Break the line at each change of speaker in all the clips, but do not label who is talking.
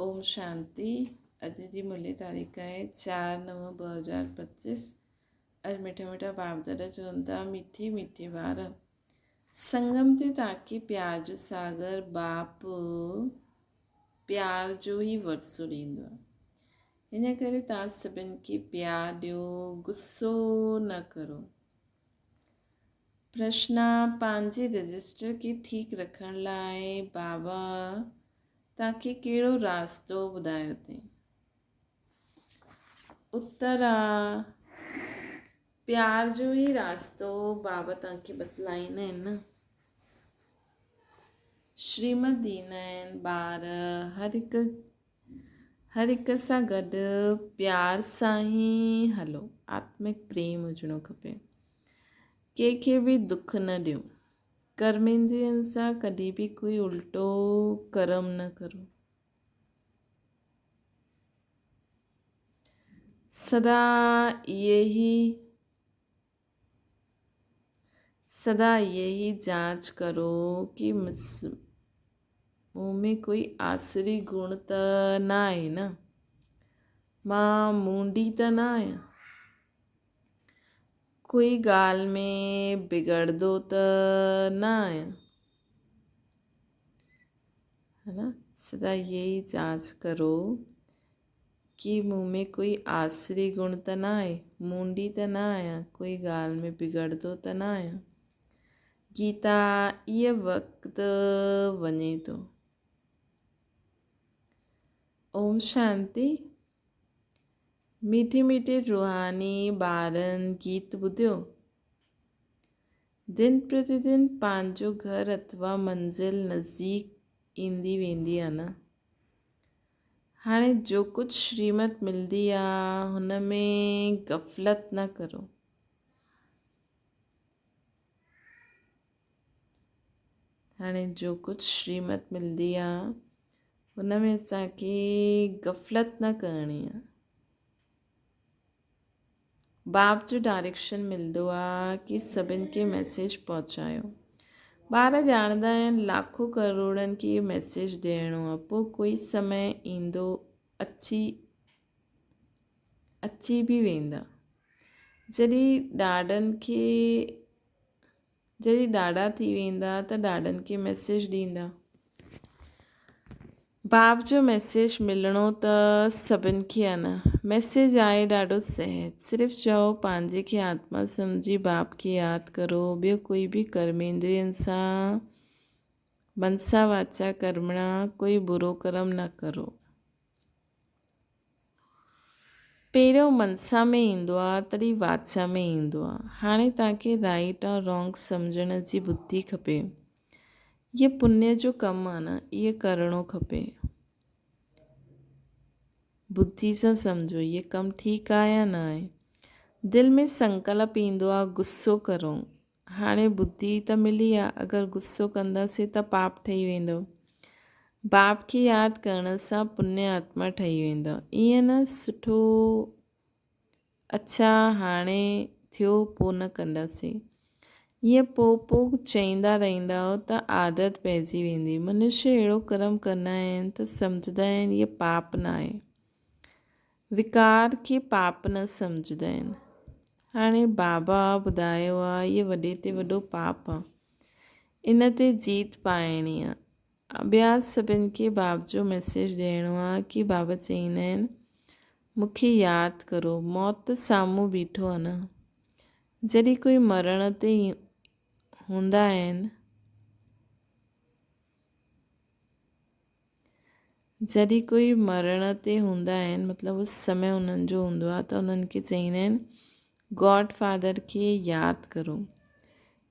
اوم شانتي اڄ جي ملي تاريخ آهي 4/9/2025. اڄ مٺا مٺا باپ دادا چون ٿا، مٺي مٺي ٻار، سنگم تي تاڪي پيار جو ساگر باپ پيار جو ئي ورثو ڏيندو آهي، ان ڪري توهان سڀن کي پيار ڏيو، غصو نه ڪرو. پرشنا، پنهنجي رجسٽر کي ٺيڪ رکڻ لاء بابا توهان کي ڪهڙو راستو ٻڌايو اٿئي؟ اتر، پيار جو ئي راستو بابا توهان کي بتلائيندا آهن نه. شريمت ڏيندا آهن، ٻار هر هڪ هر هڪ سان گڏ پيار سان ئي هلو، آتمڪ پريم هجڻو کپي. ڪنهن کي به دک نه ڏيو. ڪرميندرين سان ڪڏهن به ڪوئي الٽو ڪرم نه ڪرو. سدا اهي سدا يهي جانچ ڪرو ڪي مون ۾ ڪوئي آسري گڻ ته نه آهي نه؟ مان مونڊي ته نه آهيان؟ ڪوئي ڳالهه ۾ بگڙندو ته نه آهيان؟ ها نه؟ سدا يهي جانچ ڪرو ڪي مون ۾ ڪوئي آسري گڻ ته نه آهي، مونڊي ته نه آهيان، ڪوئي ڳالهه ۾ بگڙندو ته نه آهيان. گيتا ايء وقت وڃي ٿو. اوم شانتي. ميٺي ميٺي روحاني ٻارن گيت ٻڌيو. دن پرتي دن پنهنجو گهر اٿوا منزل نزديڪ ايندي ويندي آ نه. هاڻي جو ڪجهه شريمت ملندي آ هن ۾ غفلت نه ڪرو. هاڻي جو ڪجهه شريمت ملندي آ هن ۾ اسان کي غفلت نه ڪرڻي آ. باپ جو ڊائريڪشن ملندو آ ڪي سڀن کي ميسيج پهچايو. ٻار ڄاڻندا آهن لاکو ڪروڙن کي ميسيج ڏيڻو آ، پوء ڪوئي سمي ايندو اچي اچي به ويندا. جڏهن ڏاڏن کي جڏهن ڏاڏا ٿي ويندا ته ڏاڏن کي ميسيج ڏيندا. باپ جو ميسيج ملڻو ته سڀن کي آ نه. ميسيج آهي ڏاڍو سهج. صرف چئو پنهنجي کي آتما سمجهي باپ کي ياد ڪرو ٻيو ڪوئي به ڪرميندرين سان منسا واچا ڪرمڻا ڪوئي برو ڪرم نه ڪرو. پهريون منسا ۾ ايندو آ تڏهن واچا ۾ ايندو آ. هاڻي توهان کي رائيٽ ۽ رانگ سمجهڻ جي ٻڌي کپي. اهي پڃ جو ڪم آ نه، اهي ڪرڻو کپي. ٻڌي سان سمجهو اهي ڪم ٺيڪ آ يا نه آهي. دل ۾ سنڪلپ ايندو آ غصو ڪرون. هاڻي ٻڌي ته ملي آ، اگر غصو ڪنداسين ته پاپ ٺهي ويندو. باپ کي ياد ڪرڻ سان پڃ آتما ٺهي ويندو. ائين نه سٺو اڇا هاڻي ٿيو پو نه ڪنداسين. ائين پو پو چئيندا رهندائو ته عادت پئجي ويندي. منشي اهڙو ڪرم ڪندا آهن ته سمجهندا آهن اهي پاپ ناهي. وڪار کي پاپ نه سمجهندا آهن. هاڻي بابا ٻڌايو آ اهي وڏي تي وڏو پاپ آ. ان تي جيت پائڻي آ. ٻيا سڀن کي باب جو ميسيج ڏيڻو آ ڪي بابا چئيندا آهن مون کي ياد ڪرو موت ته سامهون بيٺو آ نه. جڏهن ڪوئي مرڻ تي هوندا آهن. جڏهن ڪوئي مرڻ تي هوندا آهن مطلب اهو سمي انهن جو هوندو آهي ته انهن کي چئيندا آهن گاڊ فادر کي ياد ڪرو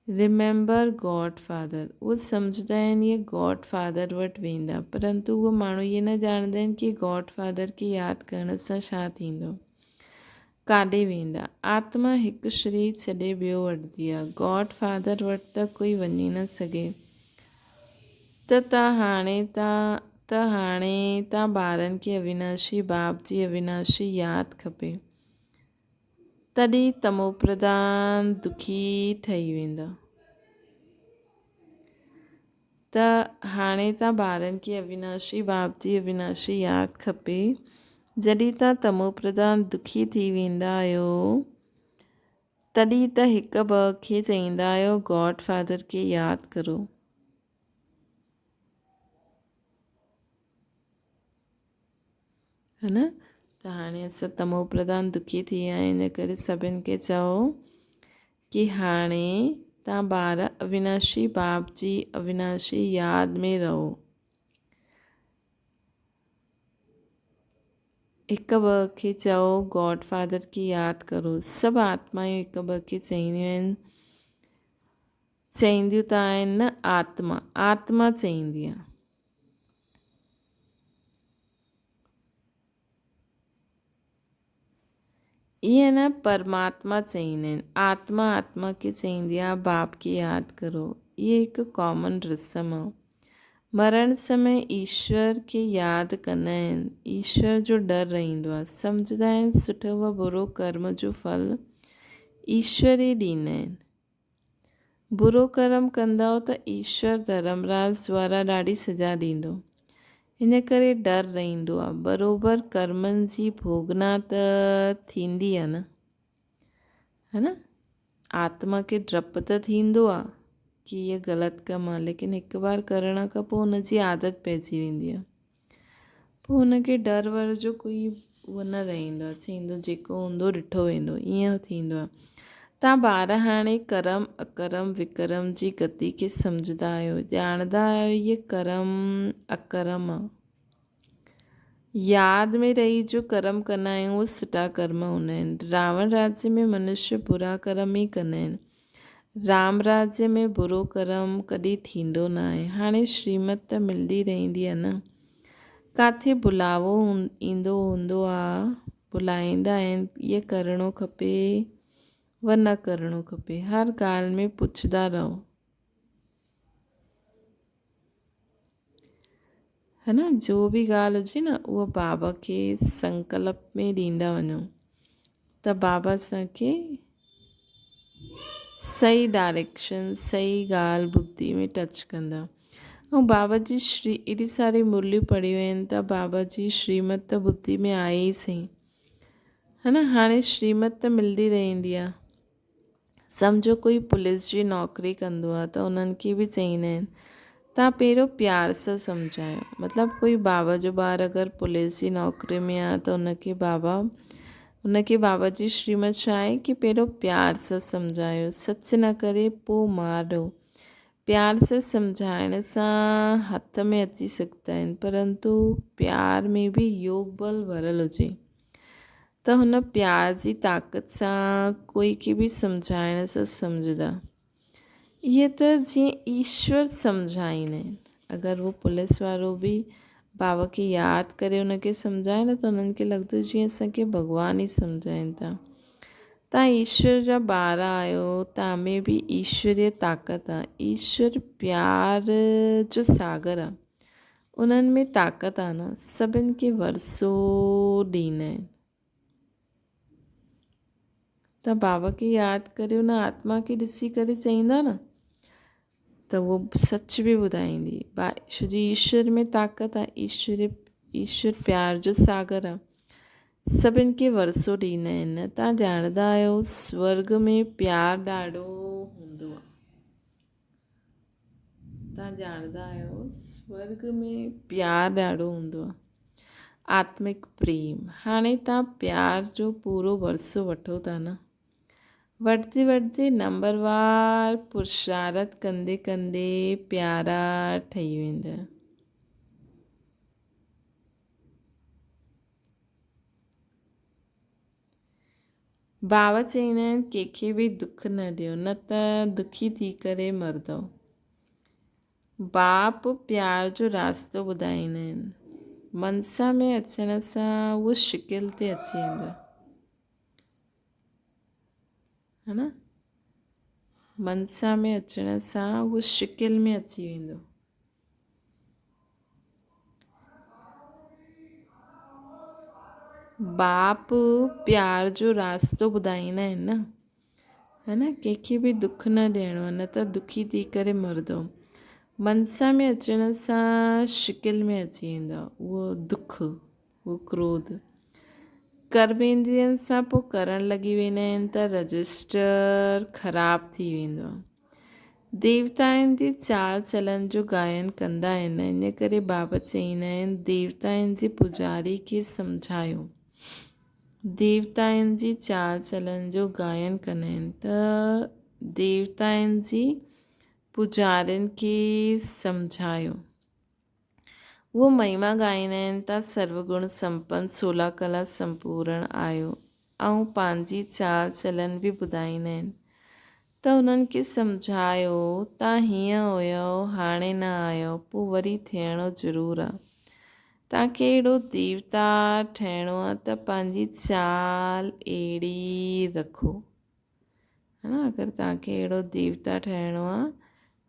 ريميمبر گاڊ فادر اهو سمجهندا آهن اهي گاڊ فادر وٽ ويندا پرنتو اهو ماڻهو اهي نه ڄاڻندا آهن ڪي گاڊ فادر کي ياد ڪرڻ سان ڇا ٿيندو ڪاڏي ويندا آتما هڪ شرير ڇڏي ٻيو وٺندي آهي گاڊ فادر وٽ ته ڪوئي وڃي نه سگهي ته ته هاڻي ته ته هاڻي ته ٻارن کي اويناشي باپ جي اويناشي ياد کپي، تڏهن تموپرڌان دکي ٺهي ويندا. ته هاڻي تان ٻارن کي اويناشي باپ جي اويناشي ياد کپي. جڏهن تان تمو پرڌان دکي ٿي ويندا آهيو تڏهن ته هڪ ٻه کي چئيندا آهيو گاڊ فادر کي ياد ڪرو. ها نه ته هاڻي اسان تمو پرڌان دکي ٿي ويا آهيون ان ڪري سڀن کي چئو ڪي هاڻي تان ٻار اويناشي باپ جي اويناشي ياد ۾ رهو. هڪ ٻه کي چئو گاڊ فادر کي ياد ڪرو. سڀ آتمايون هڪ ٻه کي چئينديون آهن. چئينديون ته آهن نه آتما آتما چئيندي آهي. ائين نه پرماتما چئيندا آهن. آتما آتما کي چئيندي آهي باپ کي ياد ڪرو. اهي هڪ ڪامن رسم آهي. مرڻ سمي ايشور کي ياد ڪندا آهن. ايشور جو ڊر رهندو آهي. سمجهندا آهن سٺو و برو ڪرم جو ڦل ايشور ئي ڏيندا آهن. برو ڪرم ڪندؤ ته ايشور ڌرمراج دوارا ڏاڍي سزا ڏيندو. ان ڪري ڊر رهندو آ. بروبر ڪرمن جي ڀوڳنا ته ٿيندي آ نه. ها نه؟ آتما کي ڊپ ته ٿيندو آ ڪي هيء غلط ڪم آ ليڪن هڪ بار ڪرڻ کان پوء ان جي عادت پئجي ويندي آ. پوء هن کي ڊر ور جو ڪوئي اهو نه رهندو آهي چئيندو جيڪو هوندو ڏٺو ويندو ائين ٿيندو آهي تان ٻار هاڻي ڪرم اڪرم وڪرم جي گتي کي سمجهندا آهيو ڄاڻندا آهيو هيء ڪرم اڪرم آهي ياد ۾ رهي جو ڪرم ڪندا آهيون اهي سٺا ڪرم هوندا آهن راوڻ راجيه ۾ منشيه برا ڪرم ئي ڪندا آهن رام راجيه ۾ برو ڪرم ڪڏهن ٿيندو ناهي. هاڻي شريمت ته ملندي رهندي آ نه. ڪاٿي بلاوو ايندو هوندو آ، بلائيندا آهن، ايء ڪرڻو کپي و نه ڪرڻو کپي. هر ڳالهه ۾ پڇندا رهو. ها نه جو به ڳالهه هجي نه اها بابا کي سنڪلپ ۾ ڏيندا وڃو ته بابا اسان کي صحيح ڊائريڪشن صحيح ڳالهه ٻڌي ۾ ٽچ ڪندا ۽ بابا جي شري ايڏي ساري مرليون پڙهيون آهن ته بابا جي شريمت ته ٻڌي ۾ آئي ئي صحيح ها نه هاڻي شريمت ته ملندي رهندي آهي سمجهو ڪوئي پوليس جي نوڪري ڪندو آهي ته انهن کي به چئيندا آهن تان پهريون پيار سان سمجهايو مطلب ڪوئي بابا جو ٻار اگر پوليس جي نوڪري ۾ آهي ته ان کي بابا ان کي بابا جي شريمت ڇا آهي ڪي پهريون پيار سان سمجهايو سچ نه ڪري پوء مارو پيار سان سمجهائڻ سان هٿ ۾ اچي سگهندا آهن پرنتو پيار ۾ به يوگ بل ڀريل هجي ته هن پيار جي طاقت سان ڪوئي کي به سمجهائڻ سان سمجهندا. اهي ته جيئن ايشور سمجهائيندا آهن. اگر هو پوليس وارو به بابا کي ياد ڪري ان کي سمجهائي نه ته انهن کي لڳندو جيئن اسان کي ڀڳوان ئي سمجهائين ٿا. تان ايشور جا ٻار آهيو، تان ۾ به ايشوريه طاقت آهي. ايشور پيار جو ساگر آهي. انهن ۾ طاقت آ نه، سڀن کي ورثو ڏيندا آهن. ته بابا کي ياد ڪري ان آتما کي ڏسي ڪري چئيندا نه ته اهو سچ به ٻڌائيندي. ڇو جي ايشور ۾ طاقت آ، ايشور ايشور پيار جو ساگر آ. سڀن کي ورثو ڏيندا آهن. تان ڄاڻندا آهيو سورڳ ۾ پيار ڏاڍو هوندو آ. توهان ڄاڻندا آهيو سورڳ ۾ پيار ڏاڍو هوندو آهي آتمڪ پريم هاڻي توهان پيار جو پورو ورثو وٺو ٿا نه وٺندي وٺندي نمبر وار پرشارت ڪندي ڪندي پيارا ٺهي ويندا. بابا چئيندا آهن ڪنهن کي به دک نه ڏيو نه ته دکي ٿي ڪري مرندؤ. باپ پيار جو راستو ٻڌائيندا آهن. منسا ۾ اچڻ سان اهو شڪل تي اچي ويندو آهي. ها نه منسا ۾ اچڻ سان اهو شڪل ۾ اچي ويندو. باپ پيار جو راستو ٻڌائيندا آهن نه ها نه ڪنهن کي به دک نه ڏيڻو آهي نه ته دکي ٿي ڪري مرندو. منسا ۾ اچڻ سان شڪل ۾ اچي ويندو آهي اهو دک، اهو ڪروڌ. ڪرميندرين سان پوء ڪرڻ لڳي ويندا آهن ته رجسٽر خراب ٿي ويندو آهي. ديوتائن جي چال چلن جو گائن ڪندا آهن، ان ڪري بابا چئيندا آهن ديوتائن جي پوڄاري کي سمجهايو. ديوتائن جي چال چلن جو گائن ڪندا آهن ته ديوتائن جي پوڄارين کي سمجهايو. اهو مهما ڳائيندا آهن ته سرو گڻ سمپن سولا ڪلا سمپورڻ آهيو ۽ پنهنجي چال چلن به ٻڌائيندا آهن ته انهن کي سمجهايو ته هيئن هيو هاڻي نه آهيو پوء وري ٿيڻو ضرور آ. توهان کي اهڙو ديوتا ٺهڻو آ ته پنهنجي چال اهڙي رکو. ها نه اگر توهان کي اهڙو ديوتا ٺهڻو آ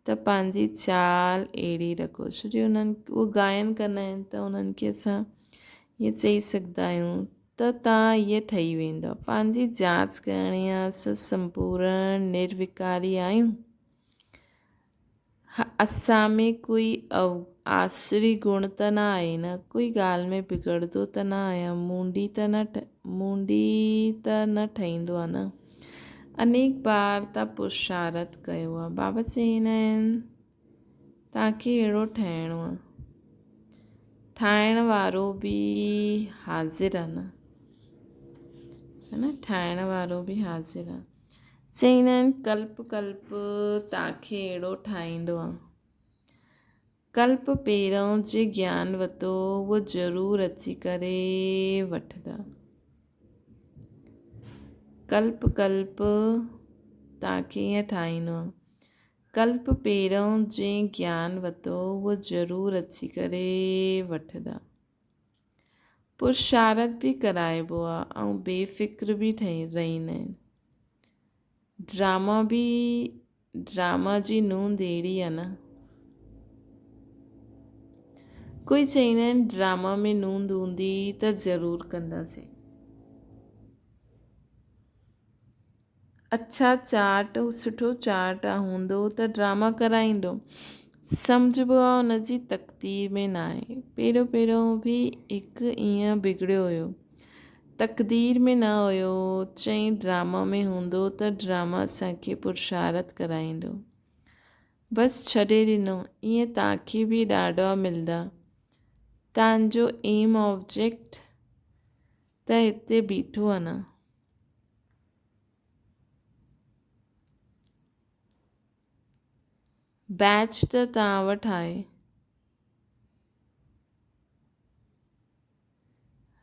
ته پنهنجي چال اهڙي رکو ڇو جو انهن اهو گائن ڪندا آهن ته انهن کي اسان ائين چئي سگهندا آهيون ته توهان ائين ٺهي ويندؤ پنهنجي جاچ ڪرڻي آ اسان سمپورڻ نروڪاري آهيون ها اسان ۾ ڪوئي آسري گڻ ته نه آهي نه، ڪوئي ڳالهه ۾ بگڙندو ته نه آهيان، مونڊي ته نه مونڊي ته نه ٺهيندو آ نه. انيڪ بار ته پرشارت ڪيو آ. بابا چئيندا آهن توهان کي اهڙو ٺهڻو آ. ٺاهڻ وارو به حاضر آ نه. ها نه ٺاهڻ وارو به حاضر آ. چئيندا آهن ڪلپ ڪلپ تانکي اهڙو ٺاهيندو آ. ڪلپ پهريون جي گيان وتو اهو ضرور اچي ڪري وٺندا. ڪلپ ڪلپ تانکي ائين ٺاهيندو آ. ڪلپ پهريون جي گيان وتو اهو ضرور اچي ڪري وٺندا. پرشارت به ڪرائبو آ ۽ بي فڪر به ٺهي رهيندا آهن. ڊراما به ڊراما جي نوند اهڙي آ نه. ڪوئي چئيندا آهن ڊراما ۾ نوند هوندي ته ضرور ڪنداسين. اڇا چارٽ سٺو چارٽ آ هوندو ته ڊراما ڪرائيندو سمجهبو آ ان جي تقدير ۾ ناهي پهريون پهريون به هڪ ائين بگڙيو هيو تقدير ۾ نه هيو چئين ڊراما ۾ هوندو ته ڊراما اسان کي پرشارت ڪرائيندو بس ڇڏي ڏنو ائين تانکي به ڏاڍا ملدا تانجو ايم آبجيڪٽ ته هتي بيٺو آ نه. بيچ ته توهان وٽ آهي.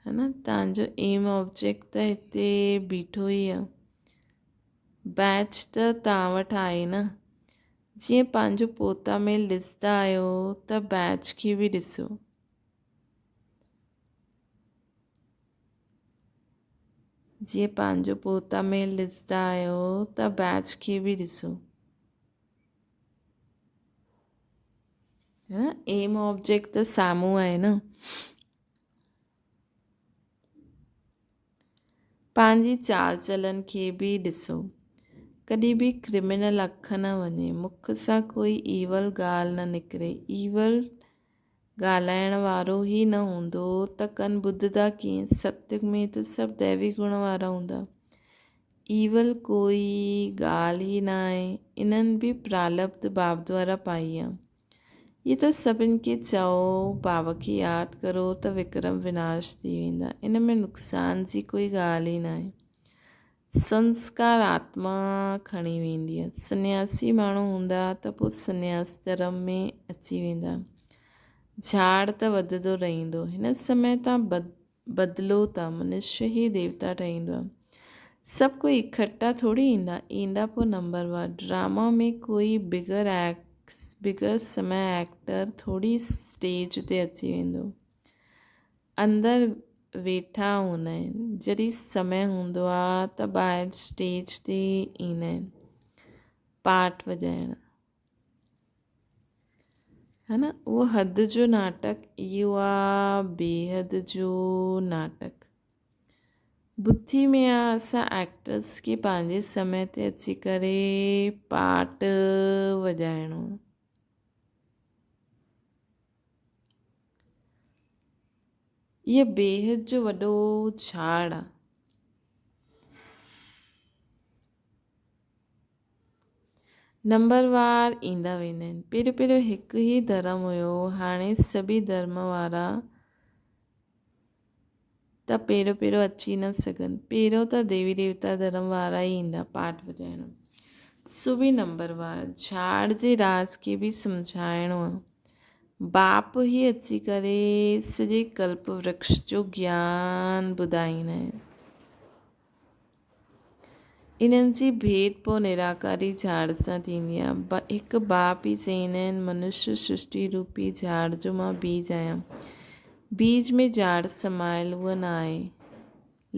ها نه توهان جو ايم آبجيڪٽ ته هتي بيٺو ئي آ. بيچ ته توهان وٽ آهي نه. جيئن پنهنجو پوتا ميل ڏسندا آهيو ته بيچ کي به ڏسو. جيئن پنهنجو پوتا ميل ڏسندا آهيو ته بيچ کي به ڏسو. ها ايم آبجيڪٽ ته سامهون آهي نه. پنهنجي چال چلن کي به ڏسو. ڪڏهن به ڪرمنل اک نه وڃي. مک سان ڪوئي ايول ڳالهه نه نڪري. ايول ڳالهائڻ وارو ئي نه هوندو ته ڪن ٻڌندا ڪيئن؟ ستيگ ۾ ته سڀ ديوي گڻ وارا هوندا. ايول ڪوئي ڳالهه ئي نه آهي. انهن به پرالبڌ باب دوارا پائي آ. هي ته سڀن کي چئو باب کي ياد ڪرو ته وڪرم وناش ٿي ويندا. ان ۾ نقصان جي ڪوئي ڳالهه ئي ناهي. سنسڪار آتما کڻي ويندي آهي. سنياسي ماڻهو هوندا ته پوء سنياس ڌرم ۾ اچي ويندا. جھاڙ ته وڌندو رهندو. هن سمي تان بدلو ته منشيه ئي ديوتا ٺهيندو آهي. سڀ ڪوئي اڪٺا ٿوري ايندا. ايندا پوء نمبر وار. ڊراما ۾ ڪوئي بغير بغير سمي ايڪٽر ٿوري اسٽيج تي اچي ويندو. اندر ويٺا هوندا آهن. جڏهن سمي هوندو آ ته ٻاهر اسٽيج تي ايندا آهن پاٺ وڄائڻ. ها نه اهو حد جو ناٽڪ اهو آ بيحد جو ناٽڪ. بڌي ۾ آ اسان ايڪٽرس کي پنهنجي سمي تي اچي ڪري پاٺ وڄائڻو. هيء بيحد جو وڏو جھاڙ آ. نمبر وار ايندا ويندا آهن. پهريون پهريون هڪ ئي ڌرم هيو، هاڻي سڀئي ڌرم وارا ته پهريون پهريون اچي نه سگهن. پهريون ته ديوي ديوتا ڌرم وارا ئي ايندا پاٺ وڄائڻ. سو به نمبر وار. جھاڙ جي راز کي به سمجھائڻو آ. باپ ئي اچي ڪري سڄي ڪلپ ورڪش جو گيان ٻڌائيندا آهن. انهن جي ڀيٽ پوء نراڪاري جھاڙ سان ٿيندي آهي. هڪ باپ ئي چئيندا آهن، منشيه سرشٽي روپي جھاڙ جو مان بيج آهيان. بيج ۾ جھاڙ سمايل هونء نه آهي،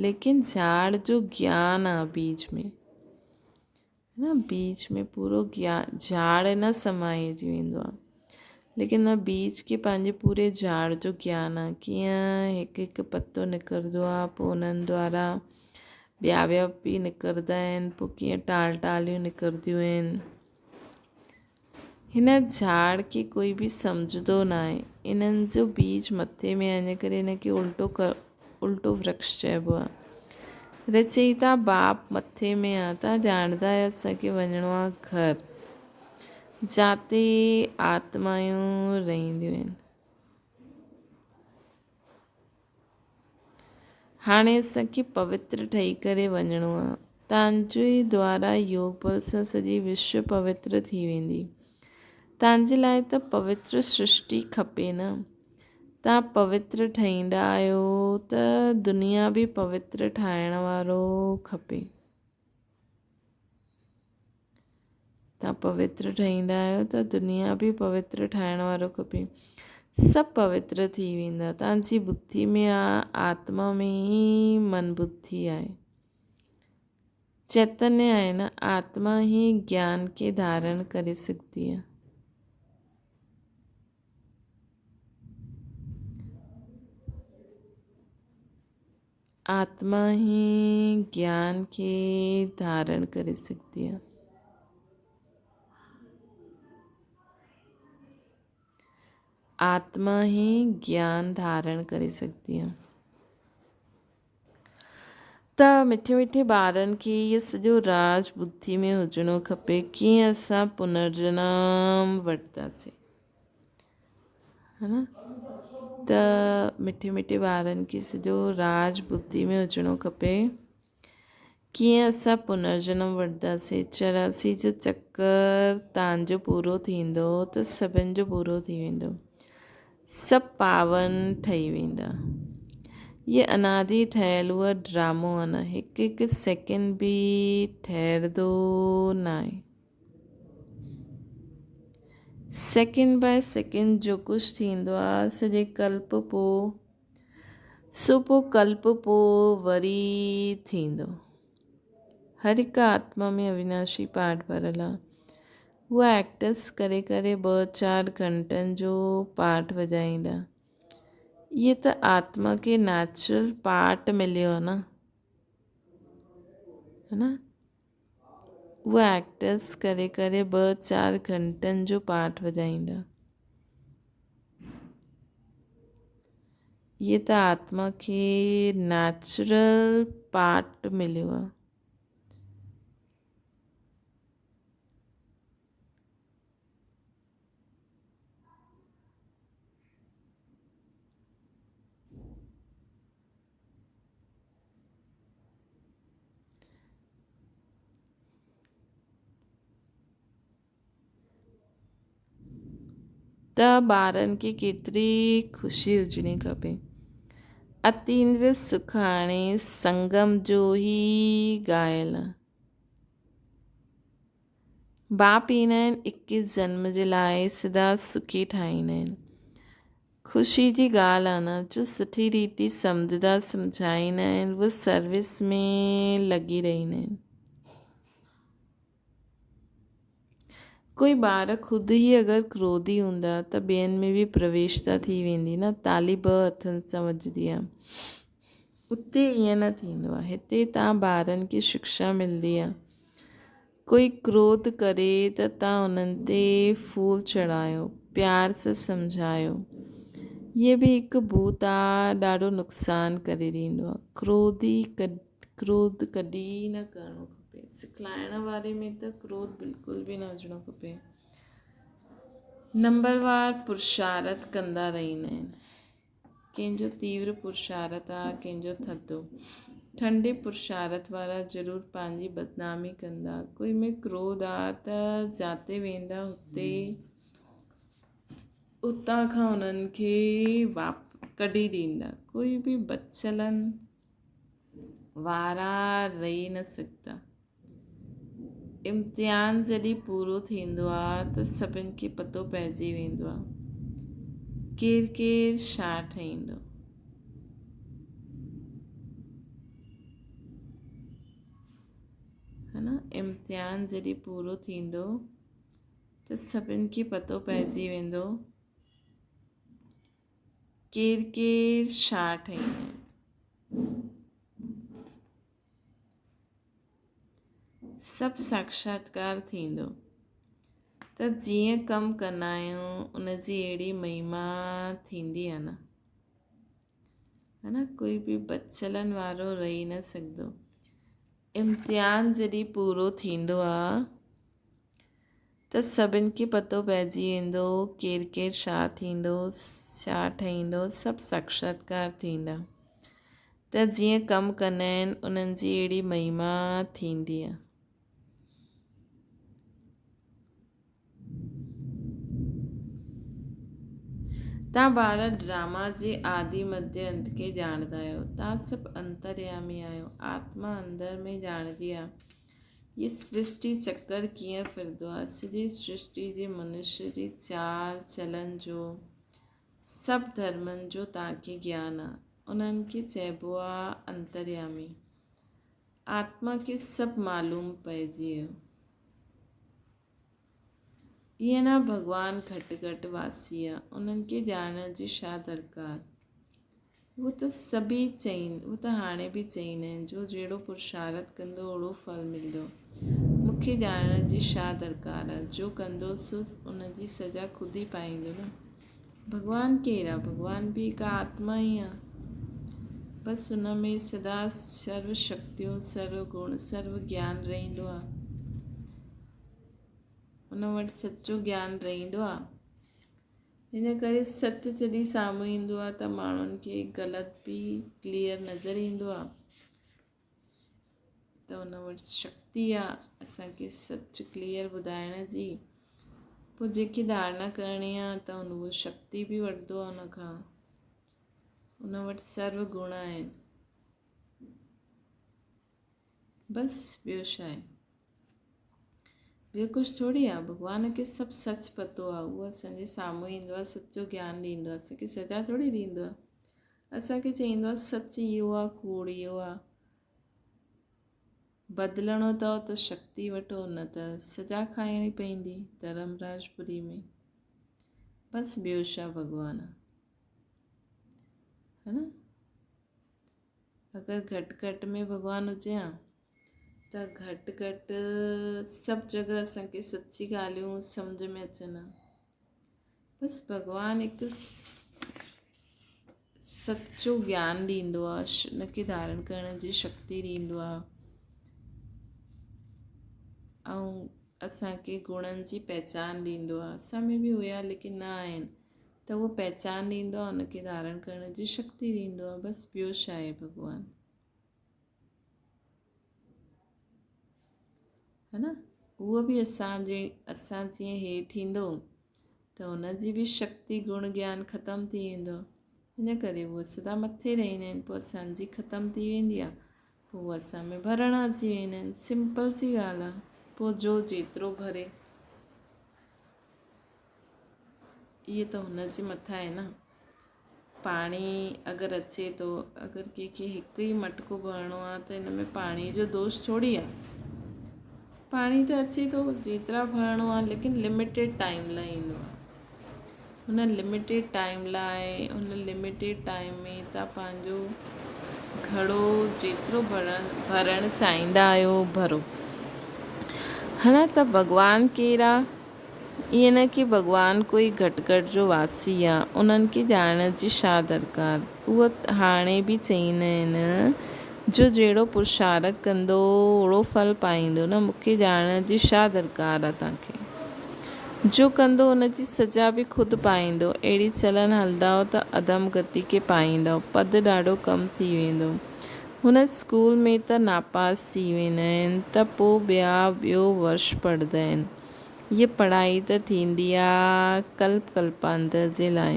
ليڪن جھاڙ جو گيان آهي بيج ۾. نه بيج ۾ پورو جھاڙ نه سمائجي ويندو آهي ليڪن ان بيج کي پنهنجي پوري جھاڙ جو گيان آهي ڪيئن هڪ هڪ پتو نڪرندو آهي پوء انهن دوارا ٻيا ٻيا به نڪرندا آهن پوء ڪيئن ٽال ٽاليون نڪرنديون آهن هن جھاڙ کي ڪوئي به سمجھندو نه آهي انهن جو بيج مٿي ۾ آهي ان ڪري هن کي الٽو الٽو ورڪش چئبو آهي. رچئيتا باپ مٿي ۾ آ تان ڄاڻندا آهيو اسان کي وڃڻو آ گھر جاتي آتمايون رهنديون آهن. هاڻي اسان کي پوتر ٺهي ڪري وڃڻو آ. تان جي دوارا يوگ بل سان سڄي وشو پوتر ٿي ويندي. تان جي لاء ته پوتر سرشٽي کپي نه. تان پوتر ٺهيندا آهيو ته دنيا به پوتر ٺاهڻ وارو کپي. توهان پوتر ٺهيندا آهيو ته دنيا به پوتر ٺاهڻ وارو کپي. سڀ پوتر ٿي ويندا. توهان جي ٻڌي ۾ آ آتما ۾ ئي من ٻڌي آهي. چيتنيه آهي نه آتما ئي گيان کي ڌارڻ ڪري سگهندي آهي. آتما ئي گيان کي ڌارڻ ڪري سگهندي آهي. آتما ئي گيان ڌارڻ ڪري سگهندي آهي. ته مٺي مٺي ٻارن کي اهو سڄو راز ٻڌي ۾ هجڻو کپي ڪيئن اسان پنرجنم وٺنداسين. ها نه ته مٺي مٺي ٻارن کي سڄو راز ٻڌي ۾ هجڻو کپي ڪيئن اسان پنرجنم وٺنداسين 84 جو چڪر تان جو پورو ٿيندو ته سڀن جو پورو ٿي ويندو سڀ پاون ٺهي ويندا هي انادي ٺهيل هو ڊرامو آهي نه هڪ هڪ سيڪنڊ به ٺهرندو ناهي سيڪنڊ باء سيڪنڊ جو ڪجهه ٿيندو آ سڄي ڪلپ پو سو پو ڪلپ پو وري ٿيندو. هر هڪ آتما ۾ اويناشي پاٺ ڀريل آ. هو ايڪٽس ڪري ڪري ٻه چار گهنٽن جو پاٺ وڄائيندا. اهي ته آتما کي نيچرل پاٺ مليو آ نه. ها نه اها ايڪٽرس ڪري ڪري ٻه چار گهنٽن جو پاٺ وڄائيندا. اهي ته آتما کي نيچرل پاٺ مليو آهي. ته ٻارن کي ڪيتري خوشي هجڻي کپي. اتيندريه سک هاڻي سنگم جو ئي ڳايل. باپ ايندا آهن اڪيس جنم جي لاء سدا سکي ٺاهيندا آهن. خوشي جي ڳالهه آهي نه جو سٺي ريتي سمجهدا سمجهائيندا آهن اهي سروس ۾ لڳي رهندا آهن. ڪوئي ٻار خود ئي اگر ڪروڌي هوندا ته ٻين ۾ به پرويشتا ٿي ويندي نه تالي ٻه هٿن سان وڄندي آهي. اتي ائين نه ٿيندو آهي هتي تان ٻارن کي شڪشا ملندي آهي ڪوئي ڪروڌ ڪري ته تان انهن تي ڦول چڙهايو پيار سان سمجهايو. هيء به هڪ ڀوت آ، ڏاڍو نقصان ڪري ڏيندو آ. ڪروڌي ڪروڌ ڪڏهن نه ڪرڻو کپي. سکلائڻ واري ۾ ته ڪروڌ بلڪل به نه هجڻو کپي. نمبروار پرشارٿ ڪندا رهندا آهن. ڪنهن جو تيور پرشارٿ آ، ڪنهن جو ٿڌو. ٺنڊي پرشارٿ وارا ضرور پنهنجي بدنامي ڪندا. ڪوئي ۾ ڪروڌ آ ته جاتي ويندا هتي اتان کان انهن کي ڪڍي ڏيندا. ڪوئي به بدچلن وارا رهي نه سگهندا. امتحان جڏهن پورو ٿيندو آ ته سڀن کي پتو پئجي ويندو آ ڪير ڪير ڇا ٺهيندو. ها نه امتحان جڏهن پورو ٿيندو ته سڀن کي پتو پئجي ويندو ڪير ڪير ڇا ٺهيندو. سڀ ساڪشاتڪار ٿيندو ته جيئن ڪم ڪندا آهيون ان جي اهڙي مهما ٿيندي آهي نه ها نه ڪوئي به بدچلن وارو رهي نه سگهندو امتحان جڏهن پورو ٿيندو آهي ته سڀن کي پتو پئجي ويندو ڪير ڪير ڇا ٿيندو ڇا ٺهيندو سڀ ساڪشاتڪار ٿيندا ته جيئن ڪم ڪندا آهن انهن جي اهڙي مهما ٿيندي آهي. تان ٻار ڊراما جي آدي مڌي انت کي ڄاڻندا آهيو. تان سڀ انتريامي آهيو. آتما اندر ۾ ڄاڻندي آهي. هي سرشٽي چڪر ڪيئن ڦرندو آهي. سڄي سرشٽي جي منشي جي چال چلن جو سڀ ڌرمن جو توهان کي گيان آهي. انهن کي چئبو آهي انتريامي. آتما کي سڀ معلوم پئجي ويو. ائين نه ڀڳوان گهٽ گهٽ واسي آ، انهن کي ڄاڻڻ جي ڇا درڪار. هو ته سڀئي چئين، هو ته هاڻي به چئيندا آهن، جو جهڙو پرشارٿ ڪندو اوڙو ڦل ملندو. مون کي ڄاڻڻ جي ڇا درڪار آ، جو ڪندو سو ان جي سزا خود ئي پائيندو نه. ڀڳوان ڪير آ؟ ڀڳوان به هڪ آتما ئي آ. بس ان ۾ سدا سرو شڪتيون، سرو گڻ، سرو گيان رهندو آ. ان وٽ سچو گيان رهندو آ. ان ڪري سچ جڏهن سامهون ايندو آ ته ماڻهن کي غلط به ڪليئر نظر ايندو آ ته ان وٽ شڪتي آ اسان کي سچ ڪليئر ٻڌائڻ جي پوء جنهن کي ڌارڻا ڪرڻي آ ته ان اهو شڪتي به وٺندو آ ان کان ان وٽ سرو گڻ آهن بس ٻيو ڇا آهي؟ ٻيو ڪجهه ٿوري آهي. ڀڳوان کي سڀ سچ پتو آهي. اهو اسان جي سامهون ايندو آهي، سچو گيان ڏيندو آهي. اسان کي سزا ٿوري ڏيندو آهي. اسان کي چئيندو آهي سچ اهو آهي، ڪوڙ اهو آهي. بدلڻو اٿو ته شڪتي وٺو، نه ته سزا کائڻي پوندي ڌرمراجپوري ۾. بس ٻيو ڇا ڀڳوان آهي. ها نه؟ اگر گهٽ گهٽ ۾ ڀڳوان هجي ها ته گهٽ گهٽ سڀ جڳهه اسان کي سچي ڳالهيون سمجهه ۾ اچن ها. بس ڀڳوان هڪ سچو گيان ڏيندو آهي، ان کي ڌارڻ ڪرڻ جي شڪتي ڏيندو آهي ۽ اسان کي گڻن جي پهچان ڏيندو آهي. اسان ۾ به هيا ليڪن نه آهن. ته اهو پهچان ڏيندو آهي، ان کي ڌارڻ ڪرڻ جي شڪتي ڏيندو آهي، بس ٻيو ڇا آهي ڀڳوان. ها نه اهو به اسان جي اسان جيئن هيٺ ايندو ته ان جي به شڪتي گڻ گيان ختم ٿي ويندو ان ڪري اهو سدا مٿي رهندا آهن پوء اسان جي ختم ٿي ويندي آهي پوء اهو اسان ۾ ڀرڻ اچي ويندا آهن سمپل سي ڳالهه آهي پوء جو جيترو ڀري اهي ته هن جي مٿان آهي نه. پاڻي اگر اچي ٿو اگر ڪنهن کي هڪ ئي مٽڪو ڀرڻو آهي ته ان ۾ پاڻي جو دوش ٿوري آهي. پاڻي ته اچي ٿو جيترا ڀرڻو آهي ليڪن لميٽيڊ ٽائيم لاء ايندو آهي. هن لميٽيڊ ٽائيم لاء هن لميٽيڊ ٽائيم ۾ توهان پنهنجو گهڙو جيترو ڀرڻ ڀرڻ چاهيندا آهيو ڀرو. هن ته ڀڳوان ڪير آهي؟ ائين نه ڪي ڀڳوان ڪوئي گهٽ گهٽ جو واسي آ، انهن کي ڄاڻڻ جي ڇا درڪار؟ اهو هاڻي به چئيندا آهن، جو جهڙو پرشارٿ ڪندو اوڙو ڦل پائيندو نه، مون کي ڄاڻڻ جي ڇا درڪار آ توهان کي؟ جو ڪندو ان جي سزا به خود پائيندو، اهڙي چلن هلندؤ ته اڌم گتي کي پائيندؤ، پد ڏاڍو ڪم ٿي ويندو. هن اسڪول ۾ ته ناپاس ٿي ويندا آهن ته پو ٻيا ٻيو ورش پڙهندا آهن. هيء پڙهائي ته ٿيندي آ ڪلپ ڪلپانتر جي لاء.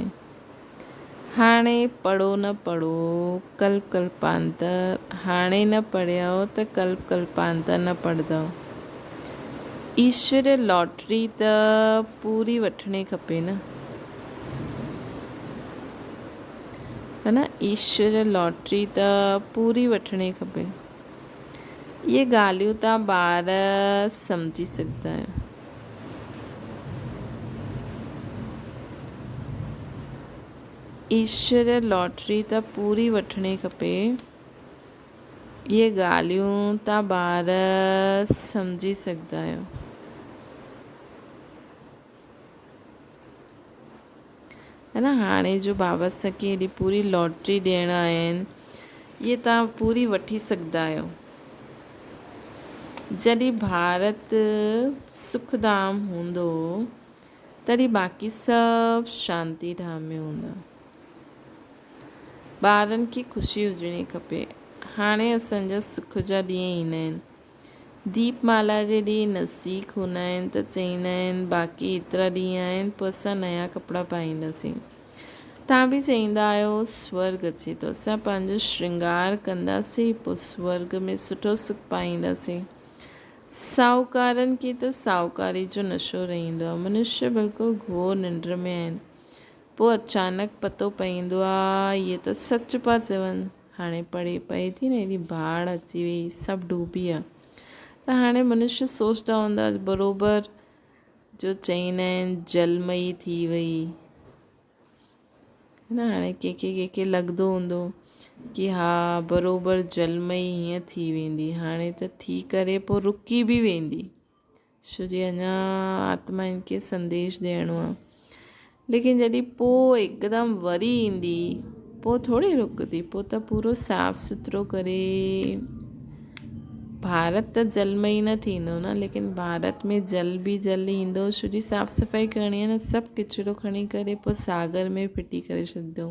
هاڻي پڙهو نه پڙهو ڪلپ ڪلپانتر، هاڻي نه پڙهيؤ ته ڪلپ ڪلپانتر نه پڙهندؤ. ايشوريه لاٽري ته پوري وٺڻي کپي نه. ها نه ايشوريه لاٽري ته پوري وٺڻي کپي. اهي ڳالهيون توهان ٻار سمجهي سگهندا آهيو. ايشوريه لاٽري ته پوري وٺڻي کپي. اهي ڳالهيون توهان ٻار سمجهي سگهندا آهيو. ها نه هاڻي جو بابا سکي هيڏي پوري لاٽري ڏيڻ آيا آهن اهي توهان پوري وٺي سگهندا آهيو جڏهن ڀارت سک ڌام هوندو تڏهن باقي سڀ شانتي ڌام ۾ هوندا ٻارن کي خوشي هجڻي کپي هاڻي اسان جا سک جا ڏينهن ايندا آهن ديپ مالا جي ڏينهن نزديڪ هوندا آهن ته چئيندا آهن باقي ايترا ڏينهن آهن پوء اسان نيا ڪپڙا پائينداسين. توهان به چئيندا آهيو سورڳ اچي ٿو اسان پنهنجو شرنگار ڪنداسين پوء سورڳ ۾ سٺو سک پائينداسين. ساهوڪارن کي ته ساهوڪاري جو نشو رهندو آهي. منشيه بلڪل گهور ننڊ ۾ آهن. پوء اچانڪ پتو پئيندو آهي اهي ته سچ پيا چون. هاڻي پڙي پئي ٿي نه ايڏي باڙ اچي وئي سڀ ڊوبي ويا ته هاڻي منشي سوچدا هوندا بروبر جو چئيندا آهن جلمئي ٿي وئي نه هاڻي ڪنهن کي ڪنهن کي لڳندو هوندو ڪي ها بروبر جلمئي هيئن ٿي ويندي هاڻي ته ٿي ڪري پوء رڪي به ويندي ڇو جي اڃا آتمائن کي سنديش ڏيڻو آ ليڪن جڏهن پوء هڪدم وري ايندي پوء ٿوري رڪندي پوء ته پورو صاف سٿرو ڪري ڀارت ته جل ۾ ئي نه ٿيندو نه ليڪن ڀارت ۾ جل به جل ايندو ڇو جي صاف صفائي ڪرڻي آ نه سڀ ڪچرو کڻي ڪري پوء ساگر ۾ ڦٽي ڪري ڇڏندو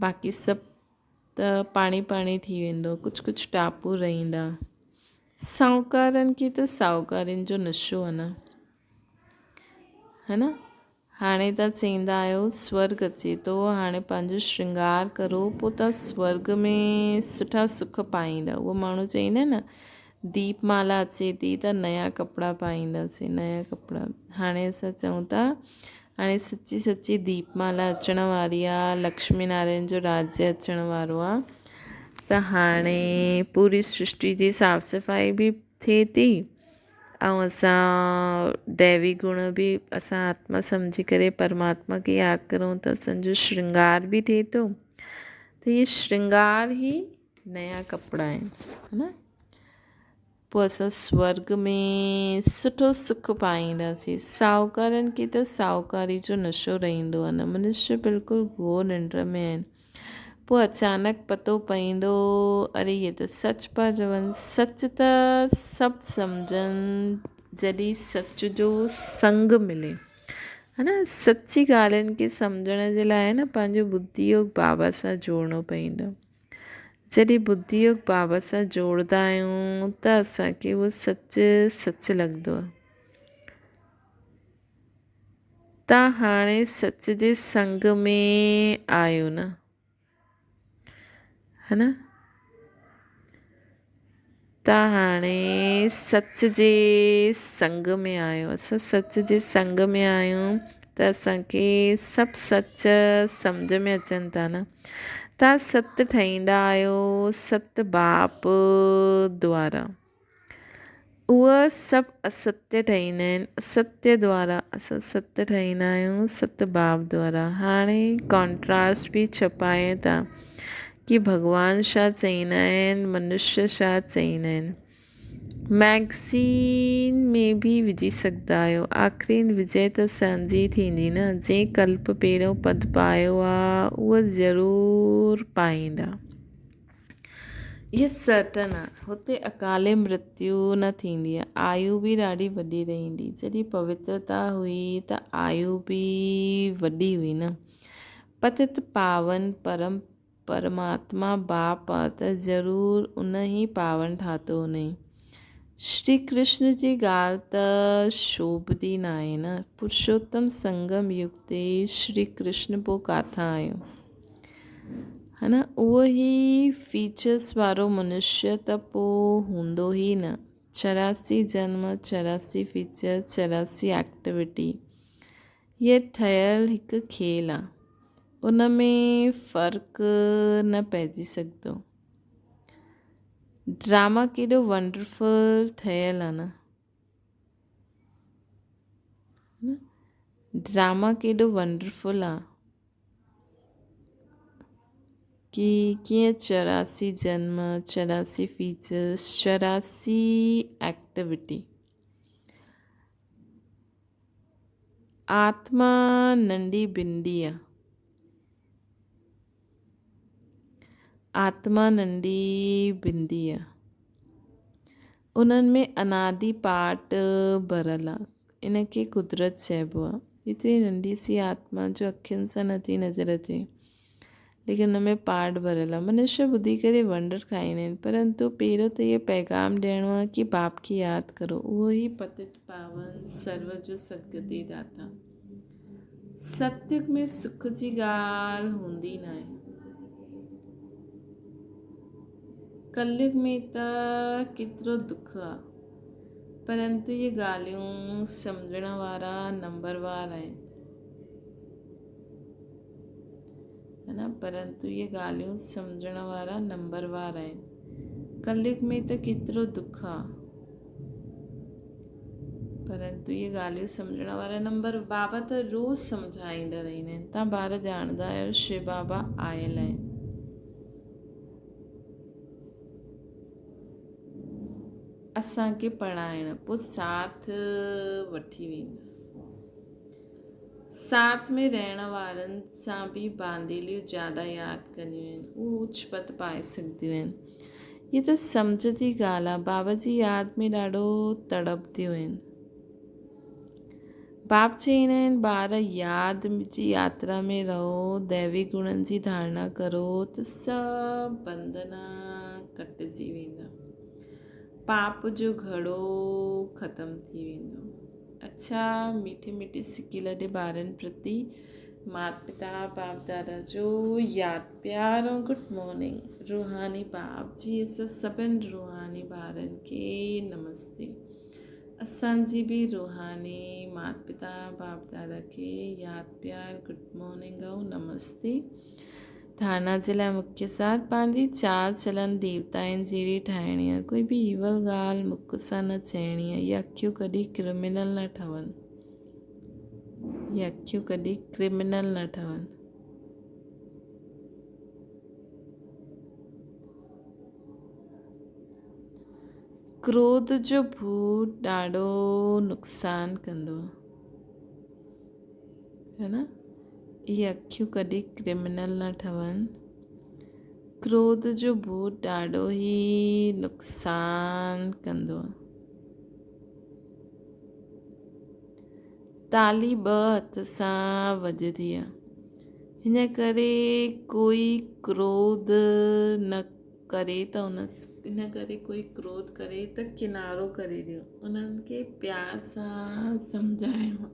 باقي سڀ ته پاڻي پاڻي ٿي ويندو، ڪجهه ڪجهه ٽاپو رهندا. ساهوڪارن کي ته ساهوڪارين جو نشو آ نه. ها نه؟ هاڻي ته چئيندا آهيو سورڳ اچي ٿو، هاڻي پنهنجو شرنگار ڪرو، پوء ته سورڳ ۾ سٺا سک پائيندا. اهو ماڻهو چئيندا آهن نه، ديپ مالا اچي ٿي ته نيا ڪپڙا پائينداسين، نيا ڪپڙا. هاڻي اسان چئون ٿا هاڻي سچي سچي ديپ مالا اچڻ واري آ لڪشمي نارائڻ جو راجيه اچڻ وارو آ ته هاڻي پوري سرشٽي جي صاف صفائي به ٿئي ٿي ۽ اسان ديوي گڻ به اسان آتما سمجهي ڪري پرماتما کي ياد ڪرون ته اسانجو شرنگار به ٿئي ٿو ته هي شرنگار هي نيا ڪپڙا آهن ها نه پوء اسان سورڳ ۾ سٺو سک پائينداسين. ساهوڪارن کي ته ساهوڪاري جو نشو رهندو آهي نه. منشي بلڪل گهور ننڊ ۾ آهن. پوء اچانڪ پتو پئيندو اري هي ته سچ پيا چون. سچ ته سڀ سمجهن جڏهن سچ جو سنگ ملي. ها نه سچي ڳالهين کي سمجهڻ جي لاء نه پنهنجو ٻڌي يوگ بابا سان جوڙڻو پئيندو. جڏهن ٻڌي يوگ بابا سان جوڙدا آهيون ته اسان کي اهو سچ سچ لڳندو آهي. تان هاڻي سچ جي سنگ ۾ آهيو نه ها نه تان هاڻي سچ جي سنگ ۾ آهيو اسان سچ جي سنگ ۾ آهيون ته اسان کي سڀ سچ سمجهه ۾ اچن ٿا نه تان ست ٺهيندا آهيو ست باپ دوارا اهي سڀ استيه ٺهيندا آهن استيه دوارا اسان ست ٺهيندا آهيون ست باپ دوارا هاڻي ڪانٽراسٽ به ڇپائي ٿا ڪي ڀڳوان ڇا چئيندا آهن منشيه ڇا چئيندا آهن. مئگزين ۾ به وجهي سگهندا آهيو. آخرين وجي ته اسان جي ٿيندي نه. جنهن ڪلپ پهريون پد پايو آ اهو ضرور پائيندا. اهي سرٽن آ. هتي اڪالي مرتيو نه ٿيندي آ. آيو به ڏاڍي وڏي رهندي. جڏهن پوترتا هئي ته آيو به وڏي هئي نه. پتت پاون پرم پرماتما باپ آ ته ضرور ان ئي پاون ٺاتو هوندئي. شري ڪرشن جي ڳالهه ته شوڀدي ناهي نه. پرشوتم سنگم يگ تي شري ڪرشن پوء ڪاٿان آيو؟ ها نه اهو ئي فيچرس وارو منشيه ته پوء هوندو ئي نه. 84 جنم، 84 فيچر، 84 ايڪٽيوٽي. هيء ٺهيل هڪ کيل آ. ان ۾ فرق نه پئجي سگهندو. ڊراما ڪيڏو ونڊرفل ٺهيل آ نه. ڊراما ڪيڏو ونڊرفل آ ڪي ڪيئن 84 جنم، 84 فيچرس، 84 ايڪٽيوٽي. آتما ننڍي بندي آ. آتما ننڍي بندي آ. انهن ۾ انادي پاٽ ڀريل آ. ان کي قدرت چئبو آ. ايتري ننڍي سي آتما جو اکين سان نٿي نظر اچي. ليڪن ان ۾ پاٺ ڀريل آهي. منشيه ٻڌي ڪري ونڊر کائيندا آهن پرنتو پهريون ته اهو پيغام ڏيڻو آهي ڪي باپ کي ياد ڪرو اهو ئي پتت پاون سرو جو سدگتي داتا. ستيگ ۾ سک جي ڳالهه هوندي ناهي. ڪليگ ۾ ته ڪيترو دک آهي پرنتو اهي ڳالهيون سمجهڻ وارا نمبروار آهن. نه پرنتو اهي ڳالهيون سمجهڻ وارا نمبروار آهن. ڪليگ ۾ ته ڪيترو دک آ. پرنتو اهي ڳالهيون سمجهڻ وارا نمبر بابا ته روز سمجهائيندا رهندا آهن. تان ٻار ڄاڻندا آهيو شو بابا آيل آهن. اسان کي پڙهائڻ پوء ساٿ وٺي ويندا. ساٿ ۾ رهڻ وارن سان به بانديليون زياده ياد ڪنديون آهن، اهي اوچ پت پائي سگهنديون آهن. هيء ته سمجهه جي ڳالهه آهي. بابا جي ياد ۾ ڏاڍو تڙپنديون آهن. باپ چئيندا آهن، ٻار ياد جي ياترا ۾ رهو، ديوي گڻن جي ڌارڻا ڪرو ته سڀ بنڌن ڪٽجي ويندا. پاپ جو گهڙو ختم ٿي ويندو. اڇا ميٺي ميٺي سڪي لڏي ٻارن پرتي مات پتا باپ دادا جو ياد پيار ۽ گڊ مارننگ روحاني باپ جي اسان سڀن روحاني ٻارن کي نمستي اسان جي به روحاني مات پتا باپ دادا کي ياد پيار گڊ مارننگ ۽ نمستي. ڌارڻا جي لاء مکيه سار پنهنجي چال چلن ديوتائن جهڙي ٺاهڻي آهي. ڪوئي به ايول ڳالهه مک سان نه چئڻي آهي. اهي اکيون ڪڏهن ڪرمنل نه ٺهن. اهي اکيون ڪڏهن ڪرمنل نه ٺهن. ڪروڌ جو ڀوت ڏاڍو نقصان ڪندو آهي. ها نه؟ اهي اکيون ڪڏهن ڪرمنل نه ٺهن. ڪروڌ جو ڀوت ڏاڍو ئي نقصان ڪندو آهي. تالي ٻه هٿ سان وڄندي آهي. هن ڪري ڪوئي ڪروڌ نه ڪري ته ان ان ڪري ڪوئي ڪروڌ ڪري ته ڪنارو ڪري ڏيو. انهن کي پيار سان سمجهائڻو.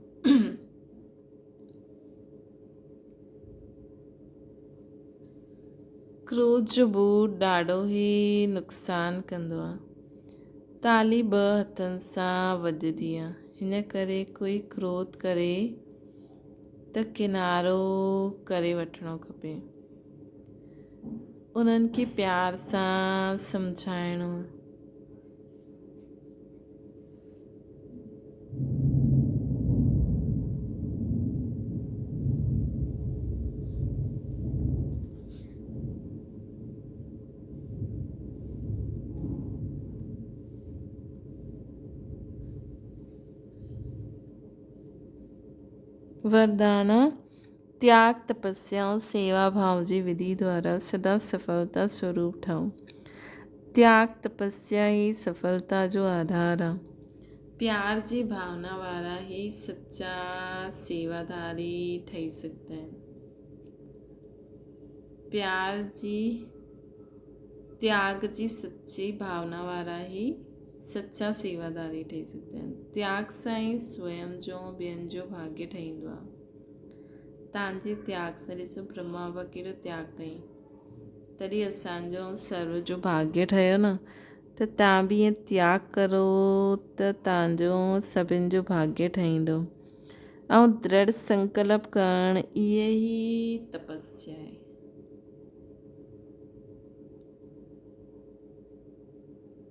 ڪروڌ جو ٻوٽ ڏاڍو ئي نقصان ڪندو آهي. تالي ٻه هٿن سان وڄندي آهي. هن ڪري ڪوئي ڪروڌ ڪري ته ڪنارو ڪري وٺڻو کپي. انهن کي پيار سان سمجهائڻو. وردان، تياڳ، تپسيا ۽ سيوا ڀاو جي وڌي دوارا سدا سڦلتا سوروپ ٺهو. تياڳ، تپسيا ئي سڦلتا جو آڌار آ. پيار جي ڀاونا وارا ئي سچا سيواڌاري ٺهي سگهندا آهن. پيار جي تياڳ جي سچي ڀاونا وارا ئي سچا سيواداري ٺهي سگهندا آهن. تياڳ سان ئي سويم جو ۽ ٻين جو ڀاڳيه ٺهيندو آهي. تان جي تياڳ سان ڏسو برهما بابا ڪهڙو تياڳ ڪيائين تڏهن اسان جو ۽ سرو جو ڀاڳيه ٺهيو نه ته تان به ائين تياڳ ڪرو ته تان جو ۽ سڀن جو ڀاڳيه ٺهيندو ۽ درڙ سنڪلپ ڪرڻ اهي ئي تپسيا آهي.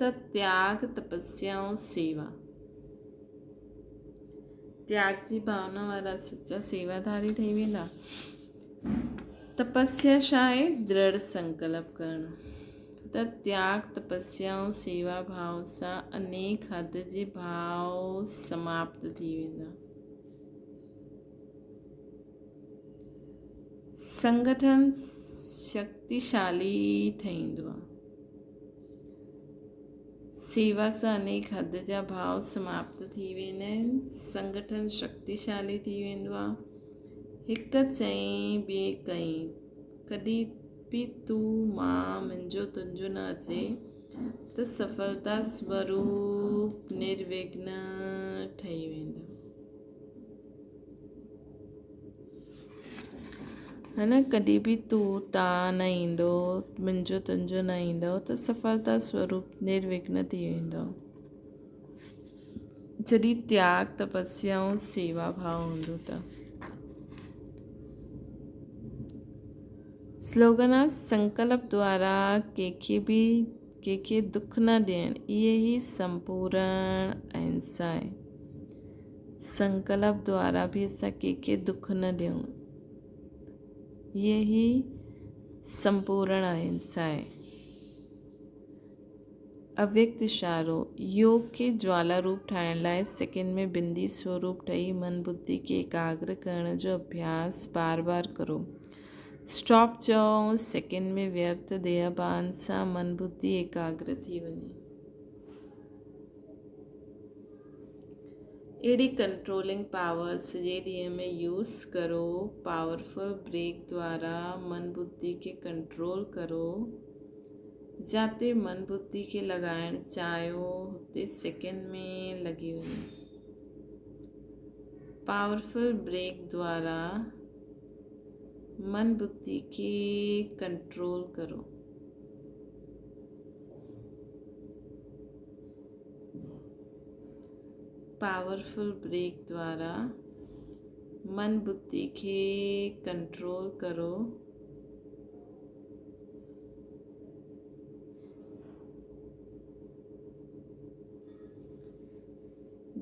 ته تياڳ، تپسيا ۽ سيوا. تياڳ جي ڀاونا وارا سچا سيواڌاري ٺهي ويندا. تپسيا ڇا آهي؟ درڙ سنڪلپ ڪرڻ. ته تياڳ، تپسيا ۽ سيوا ڀاو سان انيڪ حد جي ڀاو سماپت ٿي ويندا. سنگٺن شڪتيشالي ٺهيندو آهي. سيوا سان انيڪ حد جا ڀاو سماپت ٿي ويندا آهن. سنگٺن شڪتيشالي ٿي ويندو آهي. هڪ چئين ٻئي ڪئين. ڪڏهن به تون، مان، منهنجو، تنهنجو نه اچي ته سڦلتا سوروپ نروگن ٺهي ويندا. ها نه ڪڏهن به تون تان نه ايندو منهنجو تنهنجو نه ايندو ته سڦلتا سوروپ نروگن ٿي ويندو جڏهن تياڳ تپسيا ۽ سيوا ڀاو هوندو ته سلوگن آ سنڪلپ دوارا ڪنهن کي به ڪنهن کي دک نه ڏيڻ اهي ئي سمپورڻ اهنسا آهي سنڪلپ دوارا به اسان ڪنهن کي دک نه ڏيون. هيء ئي سمپورڻ اهنسا آهي. اويڪت اشارو، يوگ کي جوالا روپ ٺاهڻ لاء سيڪنڊ ۾ بندي سوروپ ٺهي من ٻڌي کي ايڪاگر ڪرڻ جو اڀياس بار بار ڪرو. اسٽاپ چئو ۽ سيڪنڊ ۾ ويرٿ ديهه ڀان سان من ٻڌي ايڪاگر ٿي وڃي. اهڙي ڪنٽرولنگ پاور سڄي ڏينهن ۾ يوز ڪرو پاورفل بريڪ دوارا من ٻڌي کي ڪنٽرول ڪرو جاتي من ٻڌي کي لڳائڻ چاهيو هتي سيڪنڊ ۾ لڳي وڃي پاورفل بريڪ دوارا من ٻڌي کي ڪنٽرول ڪرو. پاورفل بريڪ دوارا من ٻڌي کي ڪنٽرول ڪرو.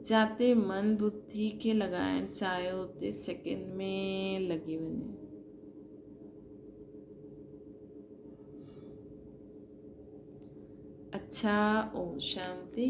جاتي من ٻڌي کي لڳائڻ چاهيو اتي سيڪنڊ ۾ لڳي وڃي. اڇا اوم شانتي.